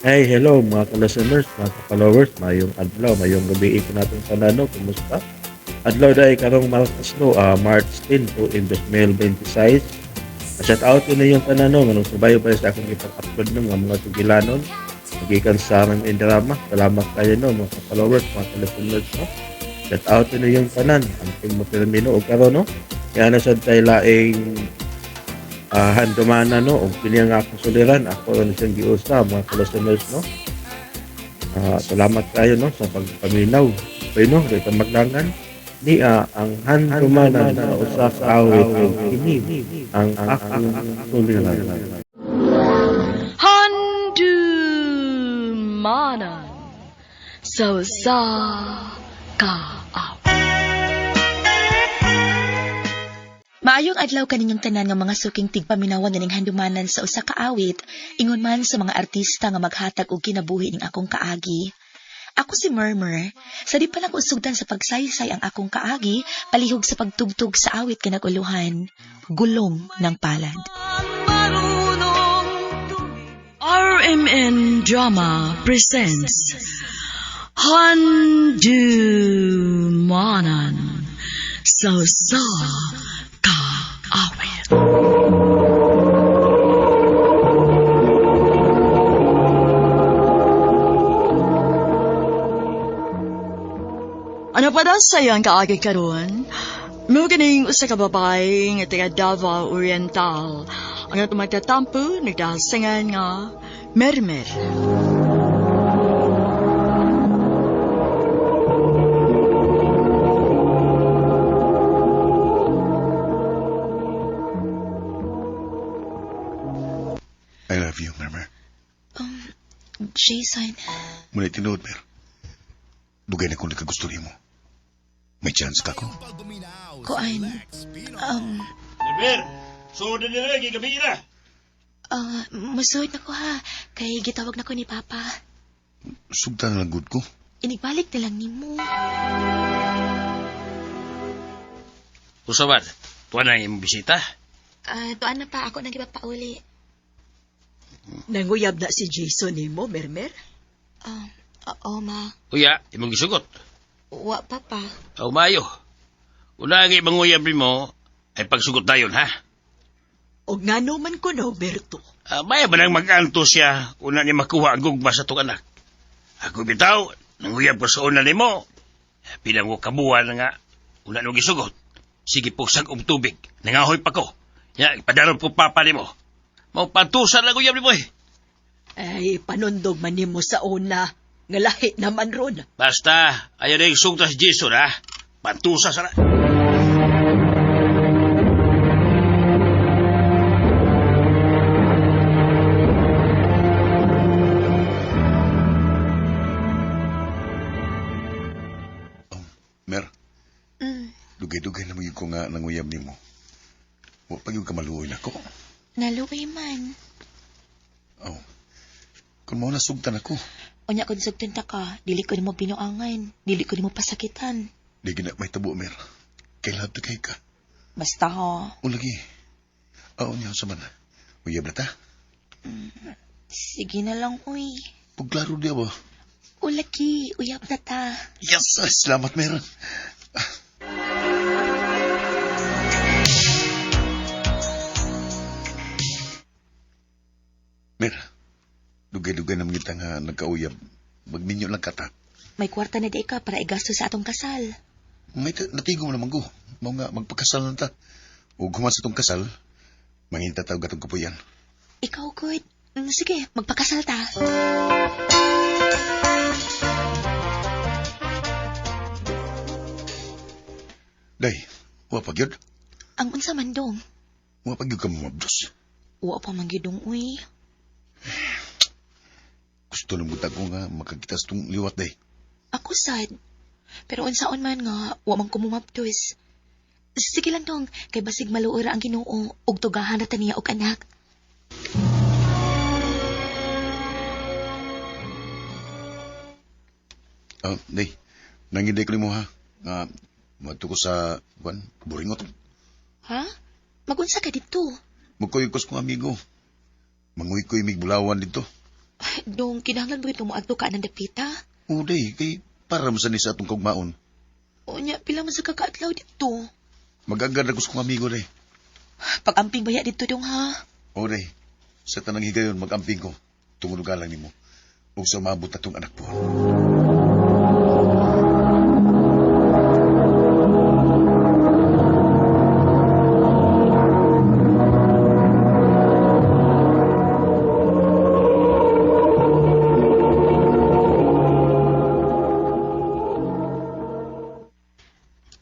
Hey, hello mga ka-listeners, mga ka-followers, mayong adlaw, mayong gabi ko natin tanan, no? Kumusta? Adlaw dahil karong Martes, no, March 10 to in 2026. Shout out yun na yung tanan, no, nganong subaybay sa akong ipag-upload no, mga tugilanon. Magikan sa aming drama. Salamat kayo, no, mga ka-followers, mga ka-listeners, no. Shout out yun na yung tanan, ang team mo pirmino o karon, no. Kaya na sad tayo laing handumana, no, og kini nga akong suliran, ako rin siyang giusa, mga ka-listeners, no. Salamat kayo, no, sa pagpaminaw. Okay, no, di ka maglangan. Ni ang handumanan na usa ka awit og kini ang akong suliran. Handumanan sa usa ka awit. Maayong adlaw kaninyong tanan nga mga suking tigpaminawan nining handumanan sa usa ka awit, ingon man sa mga artista nga maghatag og kinabuhi ning akong kaagi. Ako si Murmur. Sa di pa nako sugdan sa pagsaysay ang akong kaagi, palihog sa pagtugtog sa awit kinaguluhan, Gulong ng Palad. RMN Drama presents Handumanan sa usa ka awit. Ano pa daw sa'yo ang kaagi karon? Muganing usa ka babae nga taga Davao Oriental. Ang atong magtatampo nagdasingan nga Mermer. I love you, Mermer. Jason, Muna tinuod, Mer. Dugay na kong nagkagusto nimo. May chance ka ko. kuan, Mermer, suod na nila, gigabi na. Musuod na ko ha, kay gitawag na ko ni Papa. Sugtan na lang good ko. Inigbalik na lang nimo. Usawan, tuwa na imong bisita. Tuan na pa, ako nang ipapauli. Nanguyab na si Jason nimo, Mermer? Oo, ma. Uya, imong gisugot. Wa pa pa. Aw mayo. Una ang imong uyab nimo ay pagsugot dayon, ha? O ngano man ko no, Berto? Maya ba nang mag-anto siya una niya makuha ang gugma sa itong anak? Ako bitaw, nanguyab ko sa una nimo. Bilang ko kabuan na nga, una nung gisugot. Sige po sag og tubig, nangahoy pa ko. Ya, ipadarog ko papa nimo. Mao pantusan lang uyab nimo eh. Ay, panundog man nimo sa una. Nga lahi naman ron. Basta, ayaw na yung sugta si Jason, ha? Pantusa sana. Mer, dugay-dugay na magyud ko nga nanguyab nimo. Wa pa gyud ka maluoy nako. Naluoy man. Oh. Kung mao na sugtan ako, Unya kung sugtan ta ka, dili ko nimo binuangan, dili ko nimo pasakitan. di gina may tabo, Mer. Kay love ta kay ka. Basta ha. O lagi. Aon niya sa man. Uyab na ta. Sige na lang, uy. Pagklaro diya ba? Ulaki, uyab na ta. Yes, ay, salamat, Mer. Mer, dugay-dugay naman kita nga nagkauyab. Magminyo lang ka ta. May kwarta na di ka para igasto sa atong kasal. May natigo mo naman ko. Mao nga, magpakasal na ta. O human sa tong kasal, manginta tawag atong kapuyan. Ikaw, good. Sige, magpakasal ta. Day, wa pa gyud. Ang unsa man dong. Wa pa gyud ka mabdos. Wa pa man gyud dong, uy. Gusto na buta ko nga makakita sa tong liwat, day. Ako sad. Pero unsaon man nga, wa man ko mumabdos. Sige lang dong, kay basig maluoy ra ang Ginoo ug tugahan ra ta niya og anak. Ah, day, nanginday ko nimo ha. Nga, madto ko sa, kuan, Buringot. Ha? Magunsa ka dito? Magkuy ko sa kong amigo. Manguy ko'y mig bulawan dito. Dong, kinahanglan mo ito moadto ka ng dapita? Uday, kay para man sa ni sa atong kaugmaon. Unya, pila man sa kakaadlaw dito. Mag-agad na gusto kong amigo, day. Pag-amping baya dito dong ha? O, day, sa tanang higayon, mag-amping ko. Tungod galang nimo. Ug sa maabot atong anak po.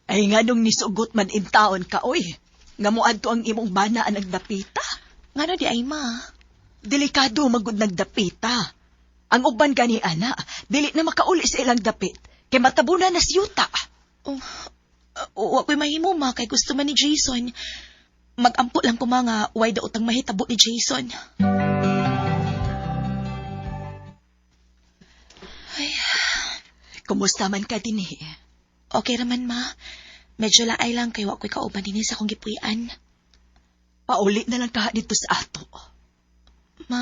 Ay nganong nisugot man intaon ka, oy. Nga moadto ang imong bana ang nagdapita. Ngano di ay ma? Delikado magud nagdapita. Ang uban gani ana, dili na makauli sa ilang dapit. Kay matabunan na siyuta. Oh, wa ko'y mahimo ma kay gusto man ni Jason. Magampo lang ko mga way daot ang mahitabo ni Jason. Ay, Kumusta man ka dinhi? Okay raman ma. Medyo laay lang kay wa ko'y kauban dinhi sa akong gipuy-an. Pauli na lang ka dito sa ato. Ma,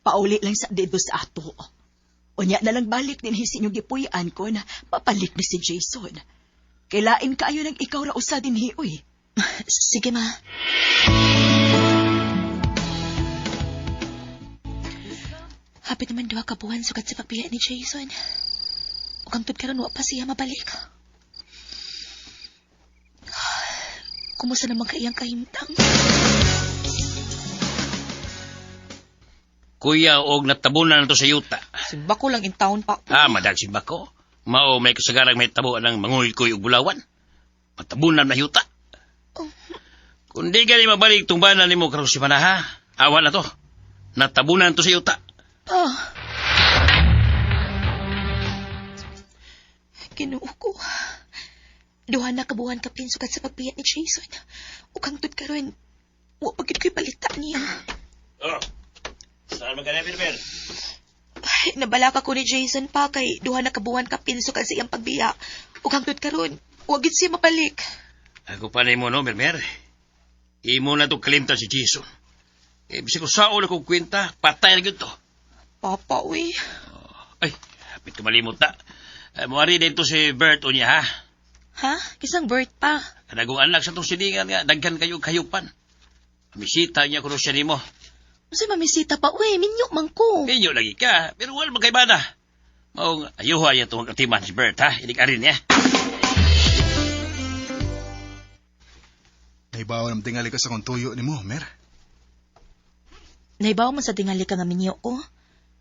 Pauli lang sa dito sa ato. Unya na lang balik din sa inyong gipuy-an ko na papalit ni si Jason. Kailain kaayo nang ikaw ra usa dinhi, uy. Sige ma. Hapit naman duha ka buwan sukat sa pagbiya ni Jason. Ug hangtod karon wa pa siya mabalik. Kumusta naman kay iyang kahimtang? Kuya, og natabunan na to sa yuta. Simba ko lang in town pa. Ah, madag simba ko. Mao may kasagarang may tabo ng manguy-kuy og bulawan. Matabunan na yuta. Kung di gani mabalik tong bana nimo karon si Manaha, awa na to. Natabunan to sa yuta. Ah. Ginoo ko. Duha na kabuhan kapin sukat sa pagbiya ni Jason. Ug hangtod karon, wa pa gid ko'y balita niya. Oh. Saan man ka na, Berber? Ay, nabalaka ko ni Jason pa kay duha na kabuhan kapin sukat sa iyang pagbiya. Ug hangtod karon, wa gid siya mabalik. Ako pa nimo no, Berber. Imo na to kalimtan si Jason. Eh, bisag ko saon akong kwenta, patay na gyud to. Papa, uy. Ay, hapit ko malimot na. Ay, muari dito si Bert unya, ha? Ha? Kisang Bert pa. Kanagong anak sa tong silingan nga, daghan kayo kayupan. Misita niya kuno siya nimo. Unsay mamisita pa, uy, minyo man ko. Minyo lagi ka, pero wala magkaibana. Maong ayuha niya itong atiman si Bert, ha? Inig arin niya. Naibaw ang tingali ka sa kong tuyo ni mo, Mer. Naibaw man sa tingali ka nga minyo ko.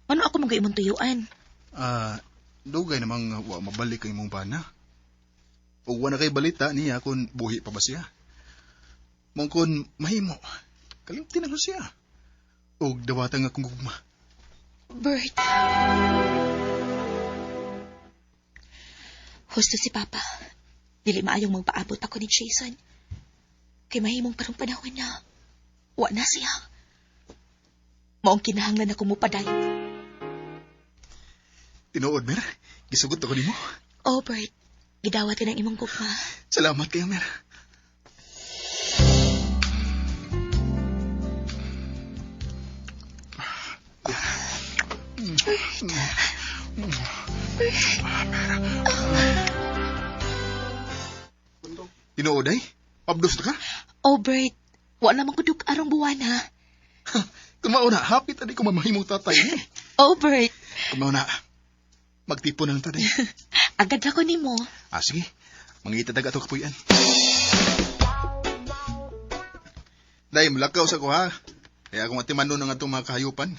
Ano ako mga imong tuyuan? Ah, dugay namang wa mabalik ang imong bana. Ug wa na kay balita niya kung buhi pa ba siya. Mong kun mahimo, kalimti na ko siya. Ug dawatan nga akong gugma. Bert. Husto si Papa. Dili maayong magpaabot ako ni Jason. Kay mahimong karong panahon na wa na siya. Maong kinahanglan ako mopadayon. Tinuod, Mer. Gisugot ako nimo. Oh, Bert. Gidawat ka ng imong gugma. Salamat kayo, Mer. Tinuod ay? Pabdos na ka? Oh, Bert. Wa naman ko dug arong buwan, ha? Kung mauna, hapit adi ko mamahimong tatay. Oh, Bert. Kung mauna, magtipon na lang taday. Agad ako nimo. Ah, sige. Mangita dag ato kapuyan. Day, mulakaw sa ko ha. Kaya akong atimanon ang atong mga kahayupan.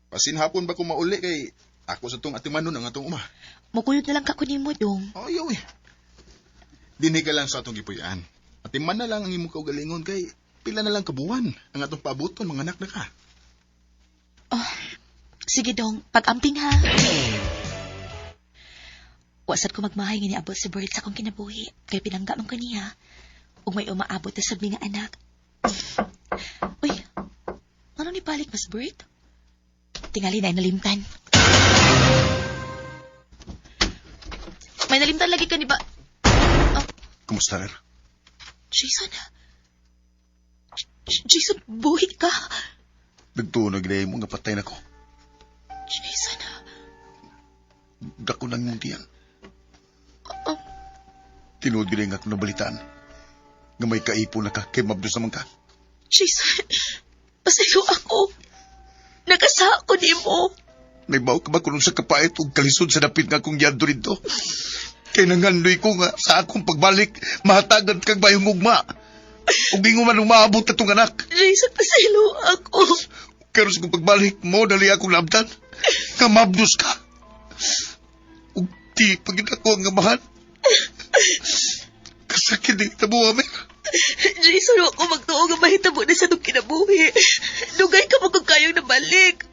Pasin hapon ba ko mauli kay ako sa tong atimanon ang atong uma. Mukuyog na lang ka ko nimo, dong. Oy, oy. Dinhi ka lang sa atong gipuy-an. Atiman na lang ang imong kaugalingon kay pila na lang kabuwan ang atong paabuton mga anak na ka. Oh, sige dong, pag-amping ha. Wasad ko magmahay nga niabot si Bert sa akong kinabuhi, kay pinangga man ko niya. Ug may umaabot na sa nga anak. Uy, ano ni balik mas Bert? Tingali na ay nalimtan. May nalimtan lagi ka ni ba? Oh. Kumusta, Mer? Jason. Jason, buhi ka. Nagtuo na ginay mo nga patay na ko. Jason, Dako nang imong tiyan. Tinuod gid nga akong nabalitaan nga may kaipo na ka kay mabdos naman ka. Jason, pasaylo ako. Nagasa ako nimo. Naibaw ka ba kung sa kapait ug kalisod sa dapit nga akong giadto didto? Kay nangandoy ko nga sa akong pagbalik mahatagan kag bayong ugma. Ug ingon man umaabot atong anak. Jason, pasaylo ako. Pero sa akong pagbalik mo dali akong laabtan. Nga mabdos ka. Ug di pagid ako ang amahan. Kasakit di kita buwa, Mer. Jason, wa ko magtuo nga mahitabo na sa itong kinabuhi. Dugay ka mo kung kayong nabalik.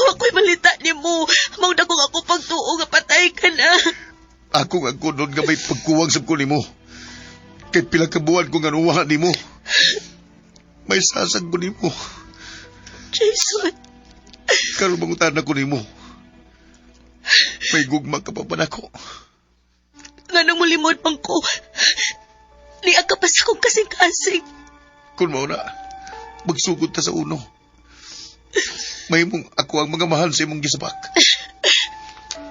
Wa ko'y malita nimo. Mao na kung ako pagtuo nga patay ka na. Ako nga kunon nga may pagkuwang sa ko nimo. Kay pila ka buwan ko nga nuwa nimo. May sasag ko nimo. Jason, Karon mangutan ko nimo. May gugma ka pa ba nako? nganong mulimod man ko. Niya ka pa sa akong kasing-kasing. Kung mao na, magsugod ta sa uno. May mong ako ang mga mahal sa imong gisabak.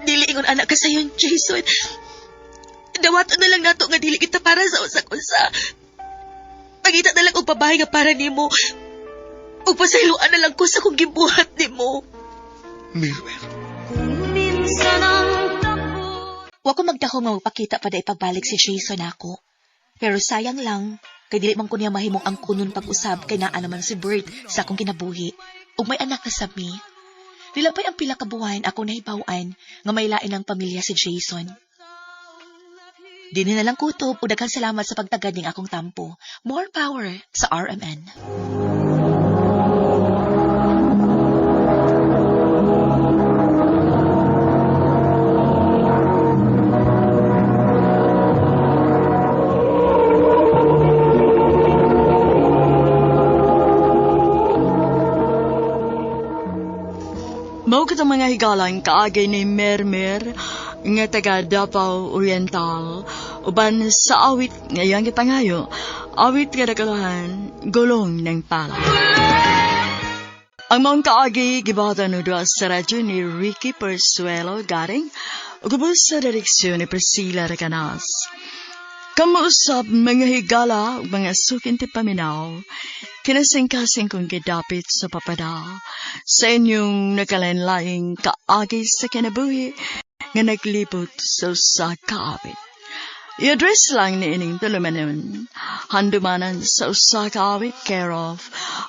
Dili ingon anak ka sayon, Jason. Dawato na lang nato nga dili kita para sa usa-usa. Pangita na lang og babae nga para nimo. Ug pasayloan na lang ko sa kong gibuhat nimo. Mer, Mer. Wa ko magdahom nga magpakita pa day pagbalik si Jason ako. Pero sayang lang, kay dili man ko niya mahimong ang kunon pag-usab kay naa naman si Bert sa akong kinabuhi. Ug may anak na sab mi. Nilapay ang pila ka buwan ako nahibaw-an nga may lain ang pamilya si Jason. Dinhi na lang kutob ug daghang salamat sa pagtagad ning akong tampo. More power sa RMN. Mao kitang mga higalang kaagay ni Mermer nga taga Davao Oriental uban sa awit ngayang gipangayo, awit nga dakalahan gulong ng pala. Ang maong kaagi gibatan og sa radyo ni Ricky Persuelo Garing ug ubos sa direksyon ni Priscilla Recanas. Kamuusap mga higala ug mga sukin ti paminaw, kinasingkasing kong gidapit sa papada sa inyong nakalain-laing kaagi sa kinabuhi nga naglibot sa usa ka awit. I-address lang ni ining tulumanon, handumanan sa usa ka awit, care of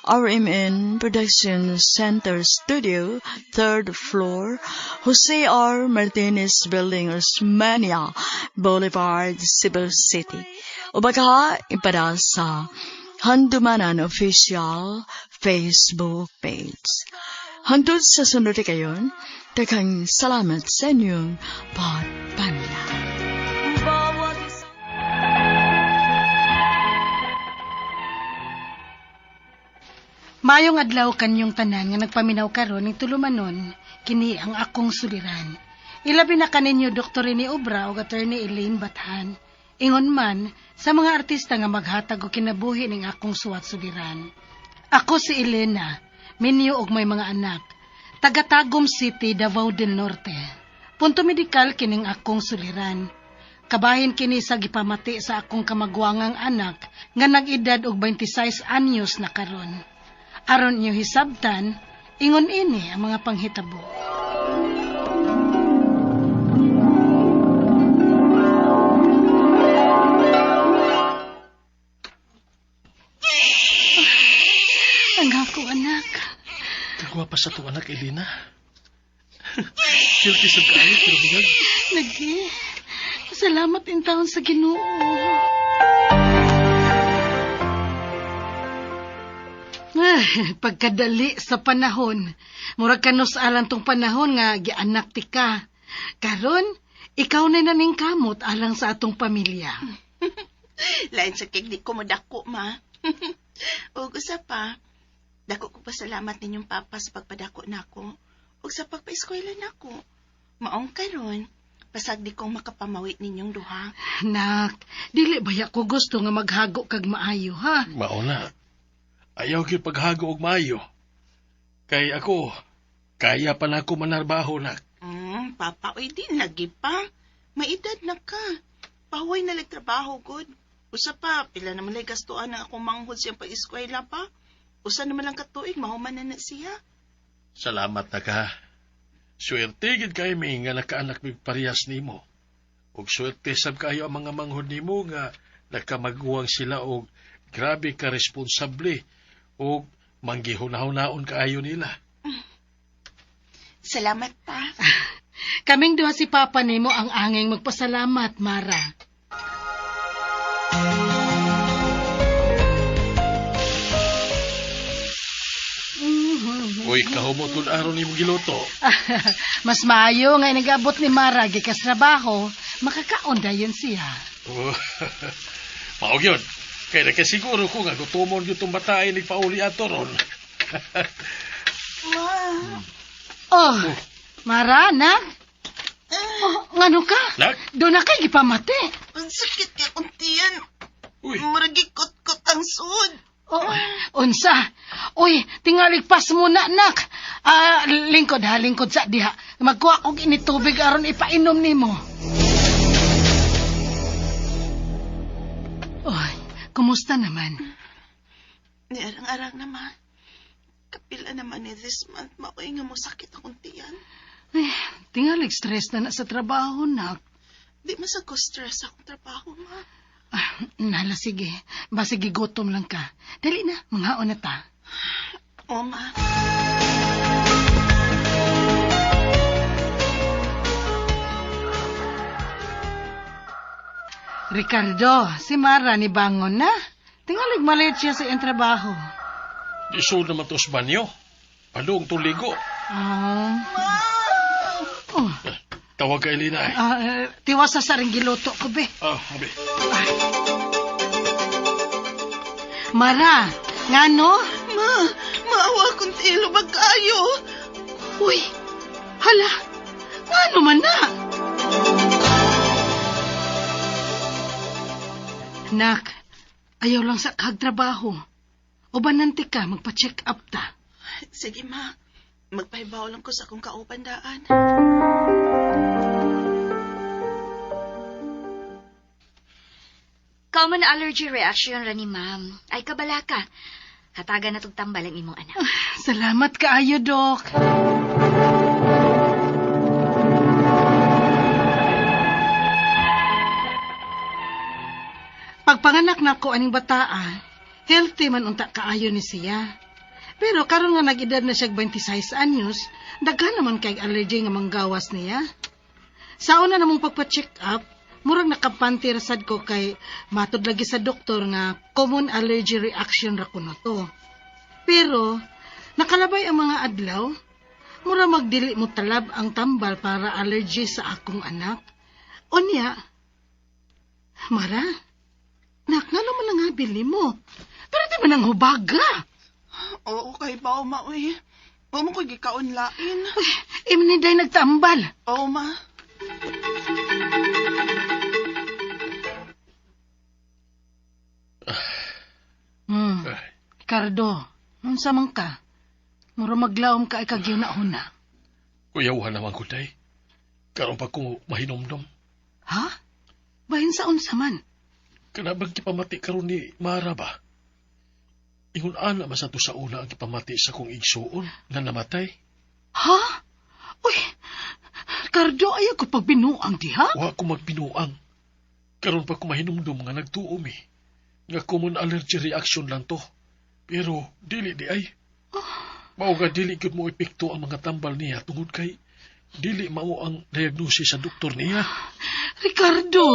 RMN Production Center Studio, 3rd floor, Jose R. Martinez Building, Osmania Boulevard, Cebu City. O baka ipada sa Handumanan Official Facebook page. Hangtod sa sunod kayon, daghang salamat sa inyong pagpaminaw. Maayong adlaw kanyong tanan nga nagpaminaw karon ning tulumanon, kini ang akong suliran. Ilabi na kaninyo Dr. Rene Obra ug Attorney Elaine Bathan. Ingon man sa mga artista nga maghatag og kinabuhi ning akong suwat suliran. Ako si Elena, minyo og may mga anak. Taga Tagum City, Davao del Norte. Punto medikal kining akong suliran. Kabahin kini sa gipamati sa akong kamagwangang anak nga nag-edad og 26 anyos na karon. Aron niyo hisabtan, ingon ini ang mga panghitabo. Ang akong anak. Kagwapa sa tuwa anak, Elena. Guilty sa kaayo, pero bigag. Lagi. Salamat in taon sa Ginoo. Ay, pagkadali sa panahon. Murag kanus alang tong panahon nga gianak ti ka. Karon, ikaw na naning kamot alang sa atong pamilya. Lain sa kig di ko modako, ma. Ug usa pa, dako ko pasalamat ninyong papa sa pagpadako nako ug sa pagpaeskwela nako. Maong karon, pasag di kong makapamawi ninyong duha. Nak, dili baya ko gusto nga maghago kag maayo, ha? Mao na. Ayaw gyud paghago og maayo. Kay ako, Kaya pa na ako manarbaho, nak. Papa, oy, di lagi pa. May edad na ka. Pahuway na lang trabaho, good. Usa pa, pila naman lang gastuan ang akong manghod siyang pag-eskwela pa. Usa naman lang katuig, mahuman na na siya. Salamat na ka. Swerte gid kay mi nga nakaanak mig parehas nimo. Ug swerte sab kayo ang mga manghod nimo nga nakamaguwang sila og grabe ka responsable ug manggihuna-hunaon kaayo nila. Salamat pa. Kaming duha si Papa nimo ang anging magpasalamat, Mara. Uy, kahumot kun aron nimo giluto. Mas maayo nga nag-abot ni Mara gikas trabaho, makakaon dayon siya. Oh, mao gyud. Kay nakasiguro ko nga gutomon gyud tong batae nagpauli ato ron. Ma, Oh, Mara, nak. Oh, ngano ka? Nak? Doon na kay gipamati. ang sakit kay akong tiyan. Uy, Muragi kot-kot ang sud. Oh, unsa? Uy, tingalig pas muna, nak. Ah, lingkod ha, lingkod sa diha. Magkuha kog ini tubig aron ipainom nimo. Oy, kumusta naman? Niarang-arang naman. Kapila naman ni this month, maoy nga mo sakit akong tiyan. Ay, tingalig stress na na sa trabaho, nak. Di man sa ko stress akong trabaho, ma. Ah, nala, sige. Basta gigutom lang ka. Dali na, manghaon na ta. O, ma. Ricardo, si Mara ni bangon na. Tingalig malit siya sa iyang trabaho. Isod naman to sa banyo. Padung tuligo. Ah. Oh, Tawag ka, Elena. Eh. ah, tiwasa sa ring giluto ko, be. Ah, abi. Mara, ngano? Ma, maawa kong tilo kayo. Uy, hala, ngano man na? Nak, ayaw lang sa kagtrabaho. Ubanante ka, magpa-check up ta. Sige, ma. Magpahibaw lang ko sa akong kauban daan. Common allergy reaction ra ni ma'am. Ay kabala ka. Hatagan na tog tambal ang imong anak. Salamat kaayo, Dok. Pagpanganak nako aning bataa, healthy man unta kaayo ni siya. Pero karon nga nag-edad na siya 26 anyos, daghan naman kay allergy nga manggawas niya. Sa una namong pagpa-check up, murag nakapanti ra sad ko kay matud lagi sa doktor nga common allergy reaction ra kuno to. Pero nakalabay ang mga adlaw, mura magdili mo talab ang tambal para allergy sa akong anak. Unya, Mara, nak, nga naman ang bili mo. Pero di man ang hubaga. Oo, kay bao, ma, uy. Wa mo ko'y gikaon lain. Imni day nagtambal. Oo, ma. Ay, Ricardo, unsa man ka? Mura maglaom ka ay kagyuna-huna. Kuyawan naman ko, day. Karon pa ko mahinomdom. Ha? Bahin sa unsa man? Kana bang gipamati karon ni Mara ba? Ingon ana man sa to sa una ang gipamati sa kong igsuon nga namatay. Ha? Uy, Ricardo, ayaw ko pagbinuang diha. Wa ko magbinuang. Karon pa ko mahinumdum nga nagtuo mi. Nga common allergy reaction lang to. Pero dili di ay. Mao nga dili gyud mo epekto ang mga tambal niya tungod kay dili mao ang diagnosis sa doktor niya. Ricardo!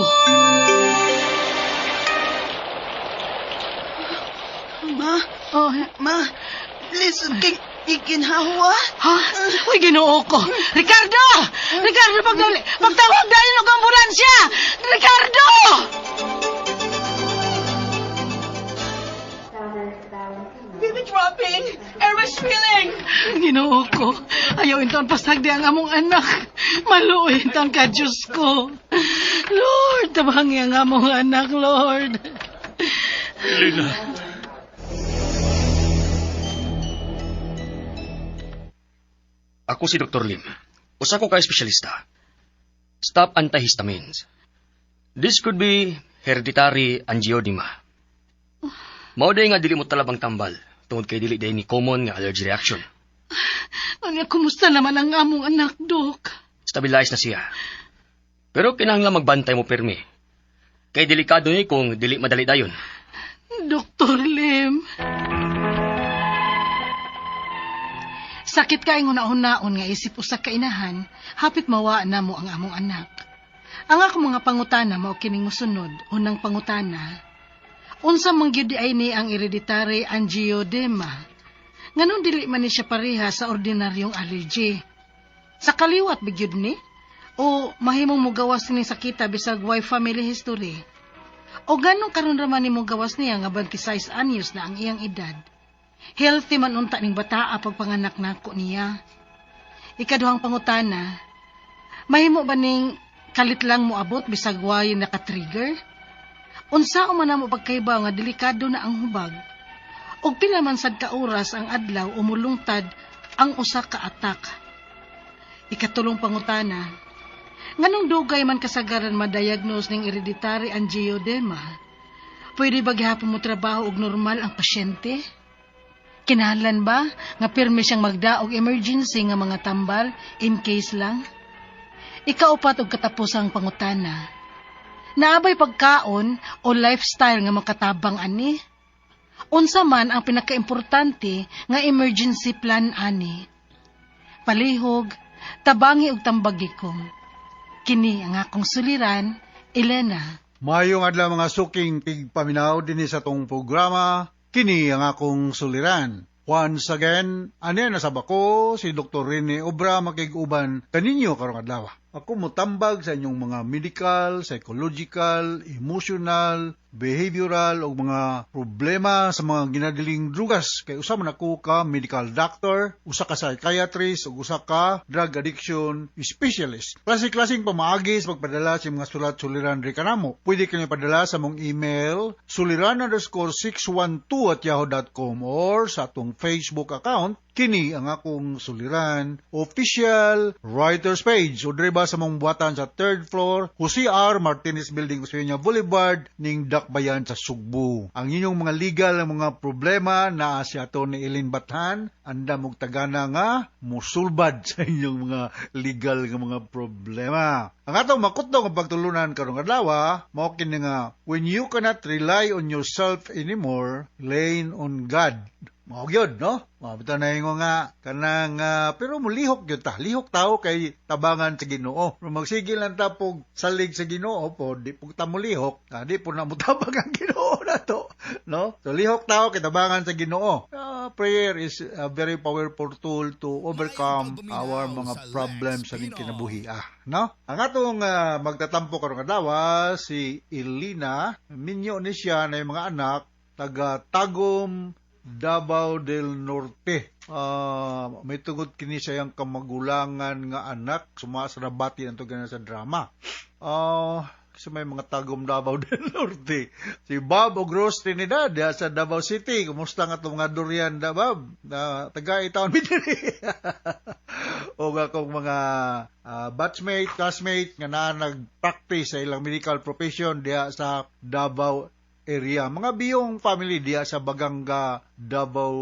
Ma, Oh, ma. Listen kay iginhawa. ha? Uy, ginoo ko. Ricardo! Ricardo, pagdali! Pagtawag dahil og ambulansya! Ricardo! Baby dropping. Airway swelling. Ginoo ko. Ayaw intaon pasagdi ang among anak. Maluoy intaon ka, Diyos ko. Lord, tabangi ang among anak, Lord. Elena, Ako si Dr. Lim. Usa ko ka espesyalista. Stop antihistamines. This could be hereditary angioedema. Mao diay nga dili mo talab ang tambal tungod kay dili diay ni common nga allergy reaction. Ano, kumusta naman ang among anak, Dok? Stabilize na siya. Pero kinahanglan magbantay mo pirmi. Kay delikado ni kung dili madali dayon. Dr. Lim. Sakit kay una-unaon nga isip usa ka inahan, hapit mawa na mo ang among anak. Ang akong mga pangutana mao kining mosunod. Unang pangutana, unsa man gyud ay ni ang hereditary angioedema? Nganong dili man ni siya pareha sa ordinaryong allergy? Sa kaliwat ba gyud ni? O mahimong mogawas ni sakita bisag way family history? O ganong karon ra man ni mogawas niya nga 26 anyos na ang iyang edad? Healthy man unta ning bataa pagpanganak nako niya. Ikaduhang pangutana, mahimo ba ning kalit lang moabot bisag way naka-trigger? Unsa man namo pagkaibaw nga delikado na ang hubag? Og pila man sad ka oras ang adlaw o mulungtad ang usa ka atak? Ikatulong pangutana, nganong dugay man kasagaran ma-diagnose ning hereditary angioedema? Pwede ba gihapon mo trabaho og normal ang pasyente? Kinahanglan ba nga pirmi siyang magdaog emergency nga mga tambal in case lang? Ikaupat og katapusang pangutana, naabay pagkaon o lifestyle nga makatabang ani? Unsa man ang pinakaimportante nga emergency plan ani? Palihog, tabangi og tambagi ko. Kini ang akong suliran, Elena. Maayong adlaw mga suking tigpaminaw dinhi sa atong programa, kini ang akong suliran. Once again, ane nasab ako si Dr. Rene Obra makig-uban kaninyo karong adlaw. Ako motambag sa inyong mga medical, psychological, emotional, behavioral o mga problema sa mga ginadiling drugas. Kay usa man ako ka medical doctor, usa ka psychiatrist ug usa ka drug addiction specialist. Klase-klaseng pamaagi sa pagpadala sa mga sulat suliran diri kanamo. Pwede kini padala sa mong email suliran_612@yahoo.com or sa atong Facebook account kini ang akong suliran official writers page o diri ba sa mong buhatan sa third floor Jose R. Martinez Building, Osmeña Boulevard ning Dakbayan sa Sugbo. Ang inyong mga legal nga mga problema naa si ato ni Ellen Bathan andam og tagana nga musulbad sa inyong mga legal nga mga problema. Ang atong makutdong nga pagtulunan karong adlaw mao kini nga when you cannot rely on yourself anymore, lean on God. Mao gyud, no? Mao bitaw na ingon nga kanang pero mulihok gyud ta. Lihok tao kay tabangan sa Ginoo. Pero magsige lang ta pog salig sa Ginoo po, di pug ta mulihok, di po na mutabang ang Ginoo nato, no? So lihok tao kay tabangan sa Ginoo. Prayer is a very powerful tool to overcome our mga problems sa ning kinabuhi, no? Ang atong magtatampo karong adlaw si Elena, minyo ni siya na yung mga anak taga Tagum, Davao del Norte. May tungod kini sa iyang kamagulangan nga anak suma sa nabati ang ganan sa drama. Sa may mga Tagum Davao del Norte. Si Bob Ogros Trinidad diha sa Davao City. Kumusta nga itong mga durian da Bob? Na taga itaon mi diri. O akong mga batchmate, classmate nga naa nag-practice sa ilang medical profession diha sa Davao area. Mga biyong family diha sa Baganga, Davao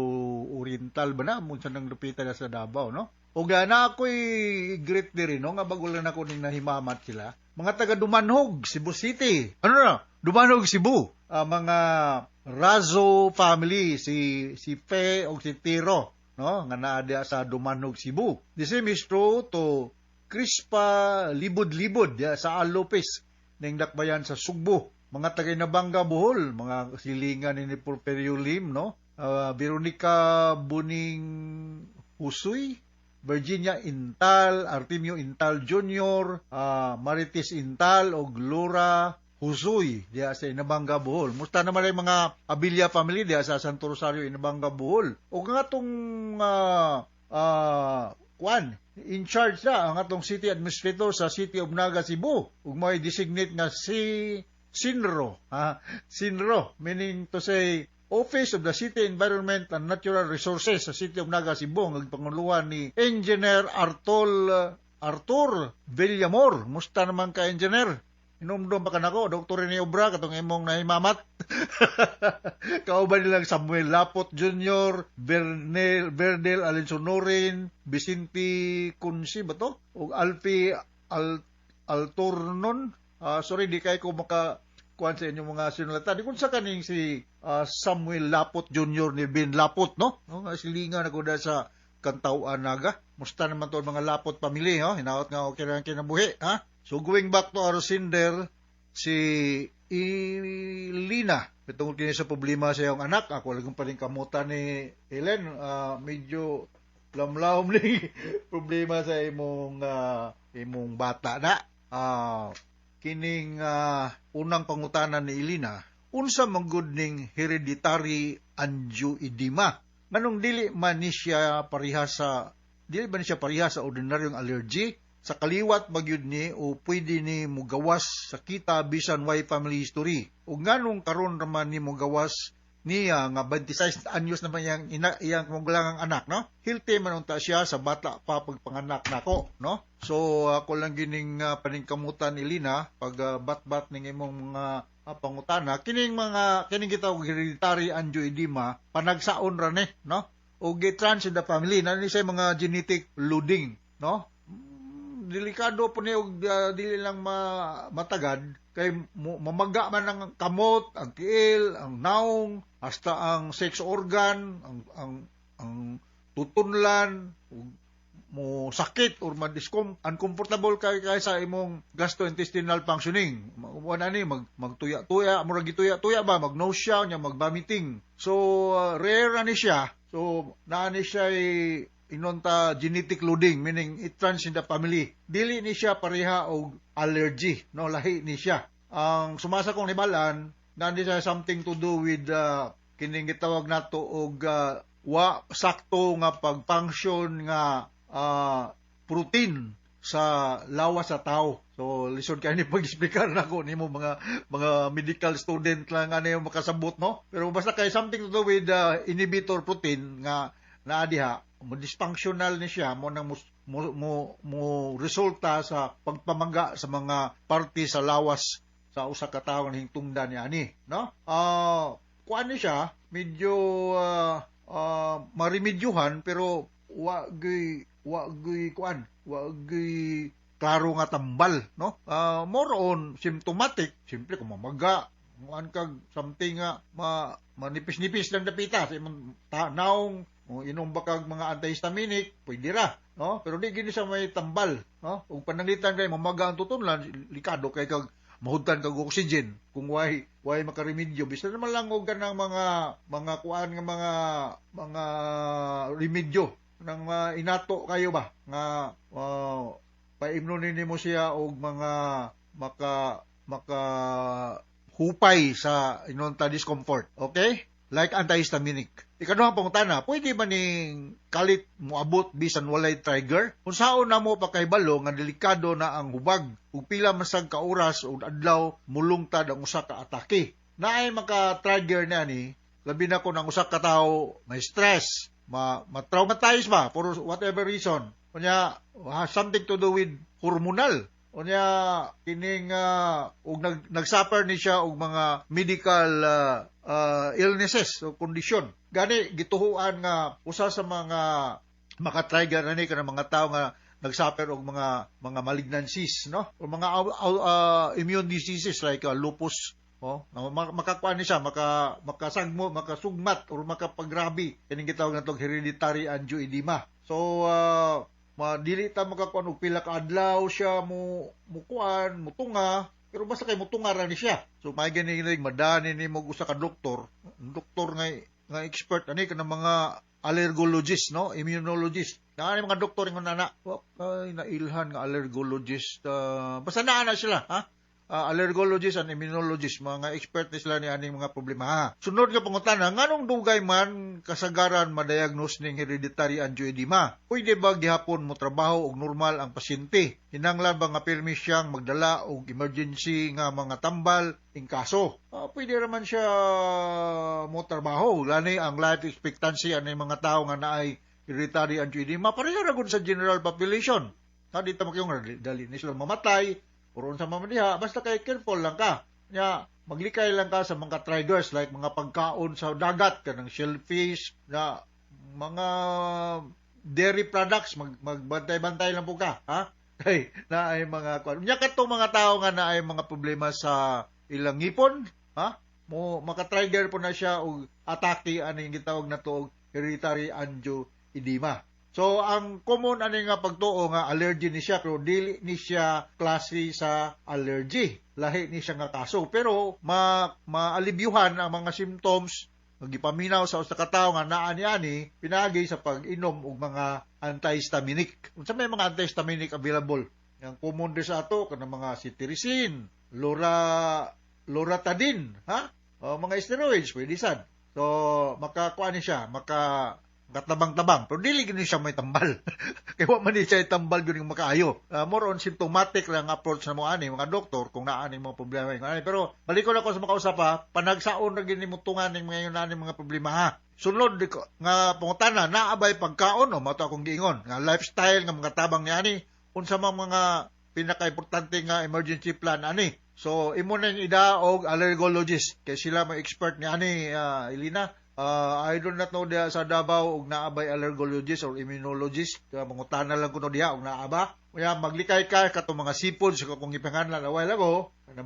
Oriental ba na? Munsa nang lupitan na sa Davao, no? O na ako'y greet diri, no? Nga bago lang ako ning nahimamat sila. Mga taga Dumanhog, Cebu City. Ano na? Dumanhog, Cebu. Mga Razo family, si Fe o si Tiro, no? Nga naa diha sa Dumanhog, Cebu. The same is true to Crispa Libod-Libod diha sa Al Lopez ning dakbayan sa Sugbo. Mga taga Inabanga, Bohol, mga silingan ni Porfirio Lim, no? Veronica Buning Husuy, Virginia Intal, Artemio Intal Jr., Marites Intal, og Laura Husuy diha sa Inabanga, Bohol. Musta naman ang mga Abilia family diha sa Santo Rosario, Inabanga, Bohol. Og nga atong kuan, in charge na ang atong city administrator sa City of Naga, Cebu, ug may designate nga si Sinro, ha? Sinro, meaning to say Office of the City Environment and Natural Resources sa City of Naga, Cebu, ang panguluhan ni Engineer Arthur Villamor. Musta naman ka, Engineer? Inomdom pa ka nako, Dr. Rene Obra, katong imong nahimamat. Kauban nilang Samuel Lapot Jr., Bernel, Bernel Alinsonorin, Vicente Kunsi ba to? O Alfie Altornon. Sorry, di kay ko maka kuan sa inyong mga sinulatan. Di kung sa kaning si Samuel Lapot Jr. ni Ben Lapot, no? No, nga silinga na ko sa Kantauan Naga. Musta naman to ang mga Lapot family, no? Hinaot nga okay lang kinabuhi, ha? So going back to our sender, si Ilina. Tungkol kini sa problema sa iyong anak, ako lang pa rin kamutan ni Helen, medyo lamlawm ni problema sa imong imong bata na. Kining unang pangutana ni Ilina, unsa man gud ning hereditary angioedema? Nganong dili man ni siya pareha sa ordinaryong allergy? Sa kaliwat magyud ni o pwede ni mugawas sa kita bisan way family history? Ug nganong karon raman ni mugawas niya nga 26 anyos naman iyang ina, iyang magulangang anak, no? Healthy man unta siya sa bata pa pagpanganak nako, no? So ako lang gining paningkamutan, Ilina, pag bat-bat ning imong mga pangutana, kining mga kining gitawag hereditary angioedema, panagsaon ra ni, no? O gitrans in the family na ni siya mga genetic loading, no? Delikado po ni og dili lang matagad kay mamaga man ang kamot, ang tiil, ang naong, hasta ang sex organ, ang tutunlan, ug mo sakit or ma-discom uncomfortable kay sa imong gastrointestinal functioning. Wala ni magtuya-tuya, murag gituya-tuya ba, mag-nausea nya, mag-vomiting. So rare na ni siya. So naa ni siya inonta genetic loading, meaning it runs in the family. Dili ni siya pareha og allergy, no? Lahi ni siya. Ang sumasa kong nibalan, naa ni siya something to do with kining gitawag nato og wa sakto nga pag-function nga protein sa lawas sa tao. So lisod kay ni pag-explicar nako nimo, mga medical student lang ano yung makasabot, no? Pero basta kay something to do with inhibitor protein nga naa diha, mo dysfunctional ni siya, mo nang mo resulta sa pagpamangga sa mga parte sa lawas sa usa ka tawo nga hingtungdan ni ani, no? Kuan ni siya, medyo maremedyohan, pero wa gyud kuan, wa gyud klaro nga tambal, no? More on symptomatic, simple kung mamaga, kuan kag something nga manipis-nipis lang dapita sa imong naong, o inom ba kag mga antihistaminic, pwede ra, no? Pero di gini siya may tambal, no? Ug pananglitan kay mamaga ang tutunlan, likado kay kag mahudtan kag oxygen kung way makaremedyo, bisan naman lang og kanang mga kuan nga mga remedyo nang inato kayo ba nga paimnon nimo siya og mga maka maka hupay sa inonta discomfort, okay, like antihistaminic. Ikaduhang pangutana, pwede ba ning kalit moabot bisan walay trigger? Kung saon na mo pakahibalo nga delikado na ang hubag, ug pila man sad ka oras o adlaw mulungtad ang usa ka atake? Naay maka-trigger na ni, labi na kung ang usa ka tawo may stress, ma-traumatize ba for whatever reason. Unya has something to do with hormonal. Unya kining og nag-suffer ni siya og mga medical illnesses o kondisyon. Gani gituhuan nga usa sa mga maka-trigger ani kanang mga tawo nga nag-suffer og mga malignancies, no, o mga immune diseases like lupus, oh, makakuan ni siya, makasagmo, makasugmat or makapagrabe kining gitawag natong hereditary angioedema. So dili ta makakuan og pila ka adlaw siya mo mukuan, mutunga, pero basta kay mutunga ra ni siya. So may gani madani nimo og usa ka doktor, doktor nga expert ani kanang mga allergologist, no, immunologist. Naa ni mga doktor ingon ana, ay nailhan nga allergologist, basta naa na sila, ha. Allergologist and immunologist, mga expert ni sila ni aning mga problema ha. Sunod nga pangutana, nganong dugay man kasagaran ma-diagnose ning hereditary angioedema? Pwede ba gihapon mo trabaho og normal ang pasyente? Hinanglan ba nga pirmi siyang magdala og emergency nga mga tambal in kaso? Pwede raman siya mo trabaho. Lani ang life expectancy ani mga tao nga naay hereditary angioedema pareha ra gud sa general population. Ha, di ta makyong dali ni sila mamatay or unsa man diha, basta kay careful lang ka. Nya maglikay lang ka sa mga triggers like mga pagkaon sa dagat kanang shellfish na mga dairy products, magbantay-bantay lang po ka, ha? Kay naay mga kuan. Nya katong mga tao nga naay mga problema sa ilang ngipon, ha? Mo maka-trigger po na siya og atake aning gitawag nato og hereditary angioedema. So ang common ani nga pagtuo nga allergy ni siya, pero dili ni siya klase sa allergy. Lahi ni siya nga kaso, pero maalibyuhan ang mga symptoms gipaminaw sa usa ka tawo nga naa ni ani pinaagi sa pag-inom og mga antihistaminic. Unsa may mga antihistaminic available? Ang common di sa ato kanang mga cetirizine, loratadine, ha? O, mga steroids pwede sad. So makakuan ni siya, maka katabang-tabang, pero dili gini siya may tambal. Kay wa man ni siya tambal gyud yung makaayo. More on symptomatic lang approach na mo ani mga doktor kung naa ni mga problema ani. Pero balikon ako sa makausap ha, panagsaon ra gini mo tungan ning mga yun ani mga problema ha. Sunod nga pangutana, naa bay pagkaon o mato akong giingon nga lifestyle nga mga tabang ni ani, unsa man mga pinaka-importante nga emergency plan ani. So imo nang ida og allergologist kay sila may expert ni ani, Elena. I do not know diha sa Davao og naa bay allergologist or immunologist. Mangutana lang kuno diha og naa ba. Kaya maglikay ka katong mga seafoods kung gipanganlan a while ago, kanang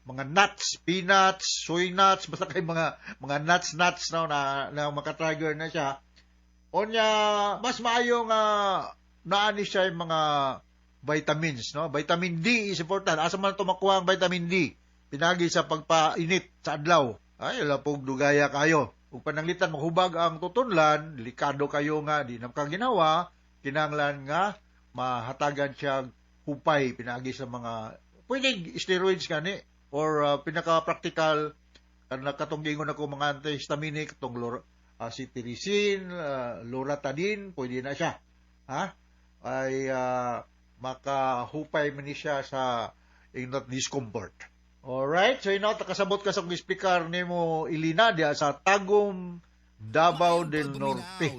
mga nuts, peanuts, soy nuts, basta kay mga nuts nuts no na maka-trigger na siya. Onya mas maayo nga naa ni siya yung mga vitamins, no? Vitamin D is important. Asa man to makuha ang vitamin D? Pinagi sa pagpainit sa adlaw. Ay, wala pong dugaya kayo. Ug pananglitan maghubag ang tutunlan, delikado kayo nga di na makaginawa, kinahanglan nga mahatagan siya hupay pinagi sa mga pwedeng steroids gani or pinaka-practical kanang katong giingon ako mga antihistaminic tong cetirizine, loratadine, pwede na siya. Ha? Ay makahupay man ni siya sa inot discomfort. Alright, so inaw kasabot ka sa kong speaker nimo Ilina diya sa Tagum, Davao del Norte.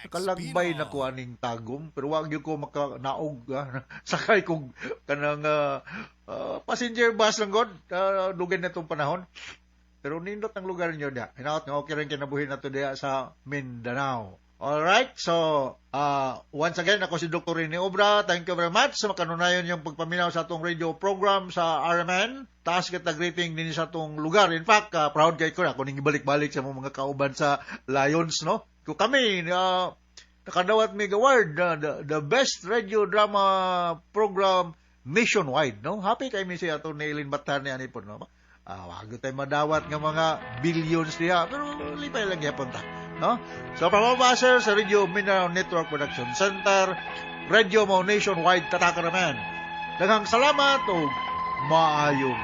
Kalagbay na ko aning Tagum, pero wag gyud ko makanaog, ah. Sakay kog kanang passenger bus lang god, dugay na tong panahon. Pero nindot ang lugar niyo diya. Hinaot nga okay rin kinabuhi nato diya sa Mindanao. Alright, so once again, ako si Dr. Rene Obra. Thank you very much sa makanunayon yung pagpaminaw sa atong radio program sa RMN. Taas kita greeting din sa atong lugar. In fact, proud kay ko na ako ning ibalik-balik sa mga kauban sa Lions, no? Ko kami, nakadawat mig award, the best radio drama program nationwide, no? Happy kay mi si ato ni Eileen Batan ni ani po, no? Wag tayo madawat nga mga billions diha, pero lipay lang gyapon ta, no? So, pamabasa sa Radio Mindanao Network Production Center, Radio Mo Nationwide, tataka naman. Daghang salamat ug maayong